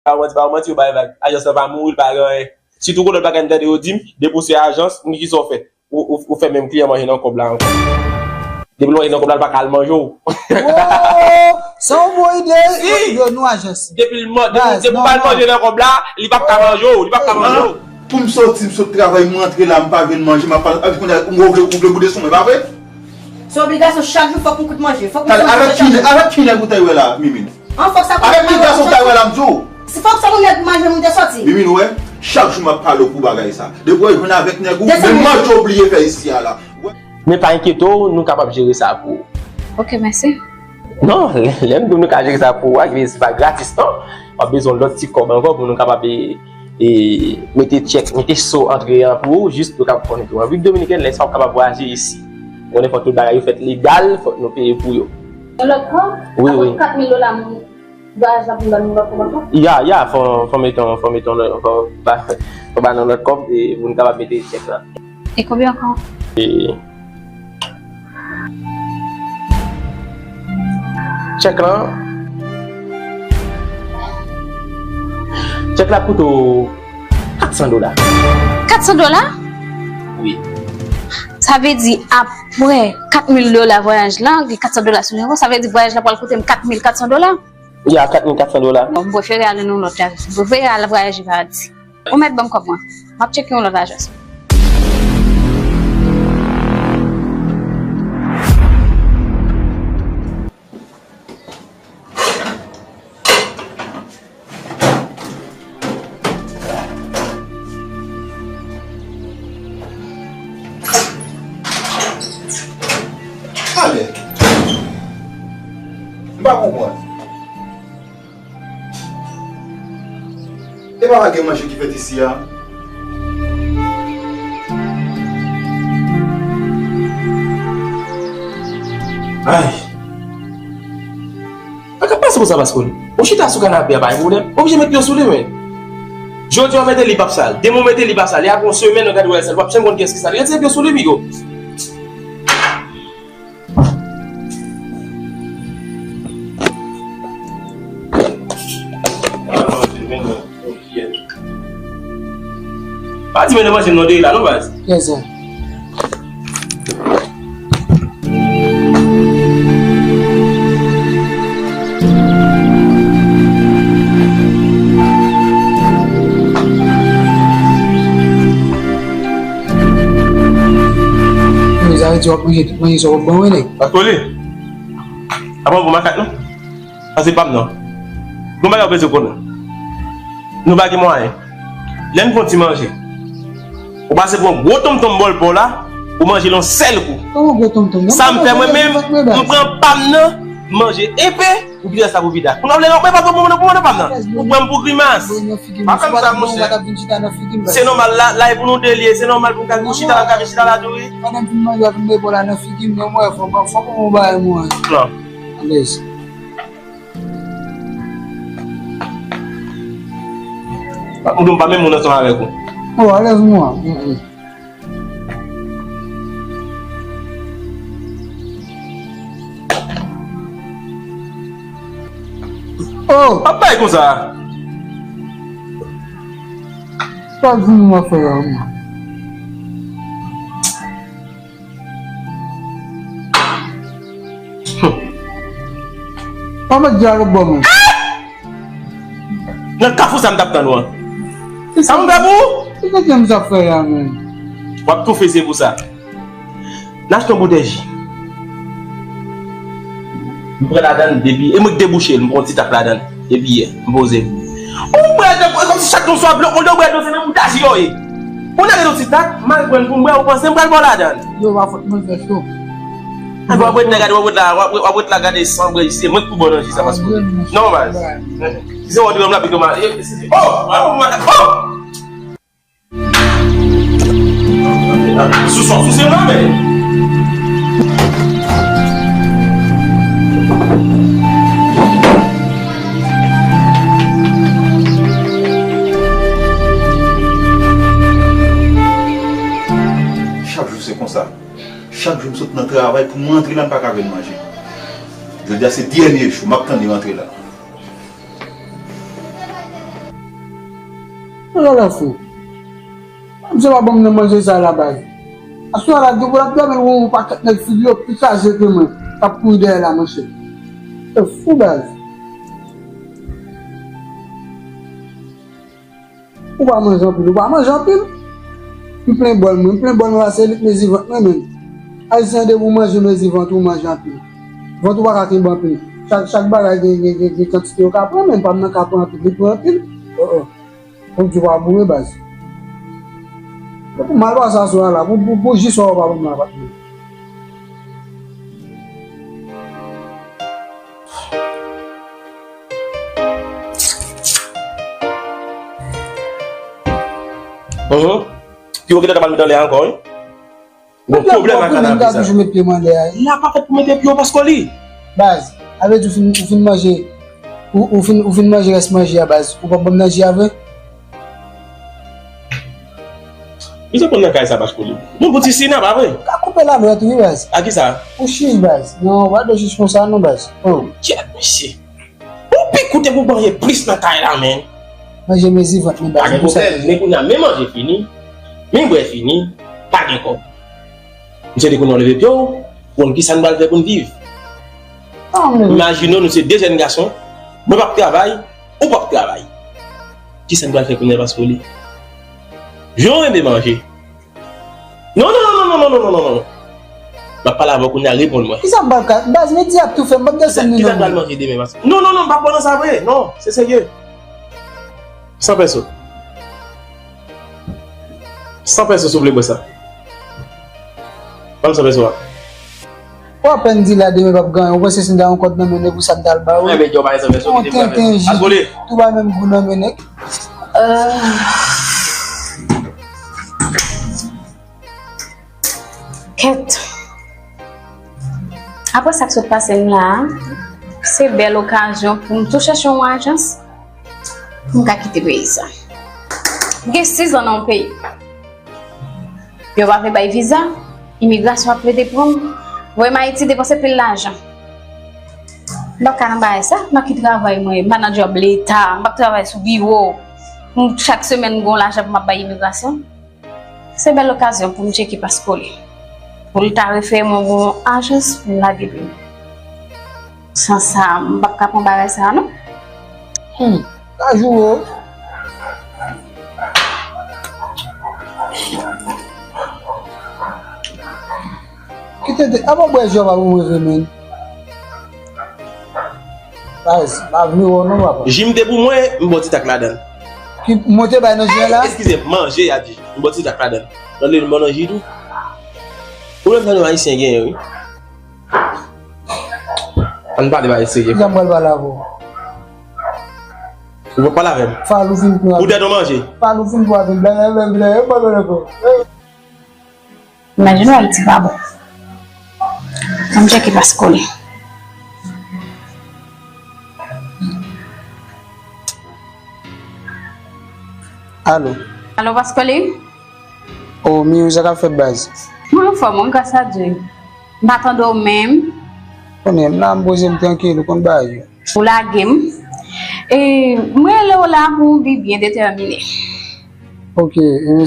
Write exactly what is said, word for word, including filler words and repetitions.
Pa manti, pa manti, yo bay vag. Ajans lan pa mouri, li pa gen anyen. Sitou gon lòt bagay m tande yo di m, depi w se ajans, m di kisa w fè. Ou, ou, ou fè menm kliyan manje nan kòb la ankò. Depi l manje nan kòb la, l pa ka al manje w. Sa yon bon ide. Si. Yo, yo, nou ajans. Depi l man-, depi, depi w pa al manje nan kòb la, li p ap ka manje w, li p ap ka manje w. Pou m soti, m sot travay, m rantre la, m pa jwenn manje, m ap pale, epi kounye a, ou vle, ou vle boude sou mwen, pa vre? Se obligasyon, chak jou fòk m koute manje, fòk m... Talè, avèk ki, avèk ki nèg ou ta wè la, Mimine? An, fòk sa... Avèk ki gason ou ta wè la, m di w? Si fòk se yon nèg manje m te soti. Mimine, ou wè, chak jou m ap pale w pou bagay sa. Depi w jwenn avèk nèg ou, menm manje w bliye fè isi a la. Men pa enkyete w, nou kapab jere sa pou ou. Ok, mèsi. Non, lè, lè m di w nou ka jere sa pou ou a, se pa gratis non. W ap bezwen lòt ti kòb ankò pou nou kapab e, e mete tchèk, mete so antre an pou ou, jis nou kapab konnen tou. An Repiblik Dominikèn, lè sa w kapab vwayaje isi. Konnen fòk tout bagay yo fèt legal, fòk nou peye pou yo. Yon lòt kòb? Wi, wi. Kat mil dola, m, vwayaj la pou m ba nou lòt kòb ankò? Ya, ya, fò, fò mete, fò mete, fò ba, fò ba nou lòt kòb, e pou nou kapab mete tchèk la. E konbyen ankò? E tchèk lan, tchèk la koute w kat san dola. Kat san dola? Wi. Sa vle di, apre kat mil dola vwayaj la, gen kat san dola sou li ankò, sa vle di vwayaj la pral koute m kat mil kat san dola? Ya, kat mil kat san dola. Bon, m prefere ale nan lòt ajans. M prefere al vwayaje paradi. Ou mèt ban m kòb mwen. M ap tcheke yon lòt ajans. Ale. M pa konprann. E pa pa gen manje ki fèt isi a? Ay! Pa ka pase konsa, Paskòl. Ou chita sou kanape a, pa gen pwoblèm. Oblije met pye w sou li, men. Jodi a w mete li p ap sal. Demen w mete li p ap sal. E apre yon semèn, w gade w wè l sal. W ap janm konn kiyès ki sal. Retire pye w sou li, Migo. Pa di men nan manje m nan de la non, baz. Yes, sir. Yo, sa vle di w ap manje tout manje sa w ap ban mwen, nèg. Paskòl, apa w bon makak non? Sa se pa m nan. Gon bagay ou bezwen konnen. Nou pa gen mwayen. Lè n fè yon ti manje, ou pase pran gwo tonmtonm bòl pa w la, ou manje l yon sèl kou. Kòman gwo tonmtonm? Sa m fè mwen menm, m pran pa m nan, m manje enpe, ou kite sa pou Vida. Kounye a w vle nan, mwen pa pran pou mwen, pou manje pa m nan. Ou pran m pou grimas. Pa fè m sa, monchè. Se nòmal, la, la e pou nou de l ye, se nòmal pou n ka vin chita la, ka vin chita la tou, wi. Pandan m fin manje, w ap vin mete bòl la nan figi m, non, mwen, fò, fò, fò m ba mwen. Non. Alèz. Ou di m pa menm moun ansanm avèk ou. Oh, alèz mwen. Mm, mm. Oh! Ap bay konsa. Pa di m afè a, mwen. Pa met dyalòg ban mwen. Nan kafou sa m t ap tann ou an. Sa m fè pou ou? Ki kote m sa fè a, menm? W ap toufe, se pou sa. N achte yon boutèy ji. M pran ladann depi, e mwen k debouche l, m pran yon ti tak ladann depi yè, m poze l. Ou bwè de, kòmsi chak jou swa blòk, ou bwè dlo, se nan bouda ji yo ye. Ou lage yon ti tak, m al pran l pou m bwè, ou panse m pral ba w ladann. Yo, pa fòt mwen fè cho. Epi w ap ret la gade, w ap ret la, w ap, w ap ret la gade san bwè, se mwen k pi bon nan ji sa, paske. Non, baz. Si se w ap di m la, pito mal. Oh! Oh! Sou sa w souse m nan, men. Chak jou se konsa. Chak jou m sot nan travay pou m rantre la, m pa ka jwenn manje. Jodi a se dènye jou, m ap tann li rantre la. Mwen genlè fou. Misye pa ban m nan manje sa la, baz. Aswè a la, depi l ap dòmi, l wè yon pakèt nèg figi yo pi kraze ke mwen k ap kouri dèyè l la, monchè. Se fou, baz. Ou pa manje anpil, ou pa manje anpil. M plen bòl mwen, m plen bòl mwen, se lit mezi vant mwen, men. Ayisyen, depi w manje mezi vant, ou manje anpil. Vant ou pa ka kenbe anpil. Chak, chak bagay gen, gen, gen, gen kantite yo ka pran, men pa m nan ka pran anpil, li pran anpil. Oh, oh. Fòk di w pa boure, baz. Se pou mal pase aswè a la, pou, pou, pou ji swa ou pa ban m la, patnè. Mhm. Pye w gentan ka pral met anlè ankò, wi. Gon pwoblèm ak Anna Visa. Toujou met pye m anlè a. La pa fèt pou mete pye w paske li. Baz, sa vle di ou fin, ou fin manje, ou, ou fin, ou fin manje rès manje a, baz. Ou p ap ban m nan ji a vre? Misye konn nan kay sa paske li. Bon, pou ti Sina, pa vre? Ou ka koupe lamèt wi, baz. A kisa? Ou chich, baz. Non, pa de chich konsa non, baz. Oh. Kyèt, mesye. Ou pi koute pou manje plis nan kay la, men. Manje mezi vant mwen, baz. Pa gen pwoblèm, men kounye a, men manje fini, men bwè fini, pa gen kòb. Misye di kounye a w leve pye w, ou konn kisa n pral fè pou n viv. Imajine w, nou se de jèn gason, mwen p ap travay, ou p ap travay. Kisa n pral fè kounye a paske li? Jan w renmen manje. Non, non, non, non, non, non, non, non, non, non. M ap pale avè w kounye a, reponn mwen. Kisa m pral ka, baz, midi ap toufe m, m p ap desann li non. Kisa n pral manje demen, baz? Non, non, non, m p ap pran nan sa vre. Non, se serye. San pèso. San pèso, si w vle bwè sa. Ban m san pèso a. Ou apèn di la demen p ap gen anyen, ou panse si m ta yon kòb nan men nèg ou sa m t al ba ou? Enben, yo pa san pèso, kite frè m. Yon tenten ji, tou pa menm gou nan men nèg. Kèt. Apre sa k sot pase m la a, se bèl okazyon pou m tou chèche yon ajans pou m ka kite peyi sa. M gen sis zan nan yon peyi. Yo pa vle bay viza, imigrasyon ap plede pran m. Voye m Ayiti, depanse pil lajan. M p ap ka nan bagay sa, m pa ki travay mwen, m pa nan djòb leta, m p ap travay sou biwo. M, chak semèn m gen yon lajan pou m ap bay imigrasyon. Se bèl okazyon pou m tcheke paspò li. Pou l ta refere mwen yon ajans pou m lage pye m. San sa, m p ap ka pran bagay sa a non. Hmm, ka joure w. Kite te, apa w bwè ji a pa pou mwen vre, men. Baz, m pa vle wè w non, papa. Ji m te pou mwen, m ba w ti tak ladan l. Ki mwen te bay nan ji a la? Ey, eskize m, manje, y a di. M ba w ti tak ladan l. Tande, m ba w nan ji tou. Pwoblèm sa nou Ayisyen genyen, wi. Ann pale bagay serye. Kisa m pral pale avè w? Ou p ap pale avè m. Fal ou fin pran. Poutèt ou manje. Fal ou fin pran avè m. Blablabla, e pa pale ankò. Imajine w, Ayiti pa bon. Ann tcheke paspò li. Alo. Alo, paspò li? O, Mimi, sa k ap fèt, baz? Mwen anfòm, wi, gras a Dye. M pa tande w menm. Konnen, m la, m poze m trankil, ou konn bagay yo. Ou lage m. E, m rele w la pou yon bi byen detèmine. Ok, e,